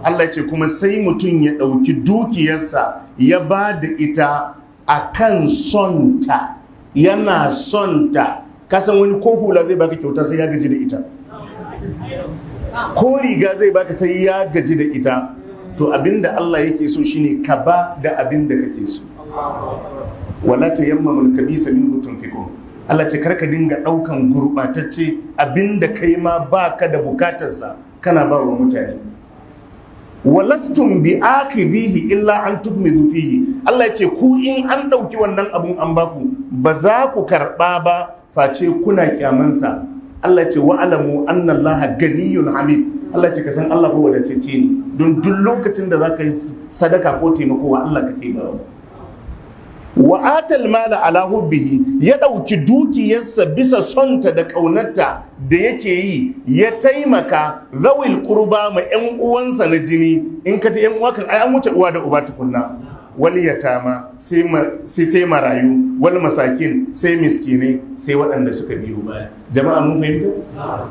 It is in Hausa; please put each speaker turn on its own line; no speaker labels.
Allah ce kuma sai mutum ya ɗauki dukiyarsa ya ba da ita a kan sonta, yana sonta. Kasan wani ko hula zai baka kyauta sai ya gaji da ita, ko riga zai baka sai ya gaji da ita. To, abinda Allah yake so shine ka ba da abinda kake so. Wala tayammamul khabisa minhu tunfiqun. Allah ce karka dinga daukan gurbatacce, abinda kai ma baka da bukatarsa, kana ba wa mutane. Walastum bi akhidhihi illa an tughmidu fihi. Allah ya ce ku in an dauki wannan abun an baku, ba za ku karba ba face kuna kyamansa. Allah ya ce wa alamu anna Allaha ganiyyun hamid. Allah ya ce ka san Allah fa wadatacce ne. Don duk lokacin da zaka yi sadaka ko taimako, wa Allah kake ba. Wa atal mala ala hubbihi, ya ɗauki dukiyarsa bisa sonta da ƙaunarta da yake yi, ya taimaka zawil qurba, ma 'yan uwansa na jini. In ka ji 'yan uwa kan ai an wuce uwa da uba tukunna. Wal yatama, sai marayu, wal masakin, sai miskinai, sai waɗanda suka biyo baya. Jama'a, mun fahimta?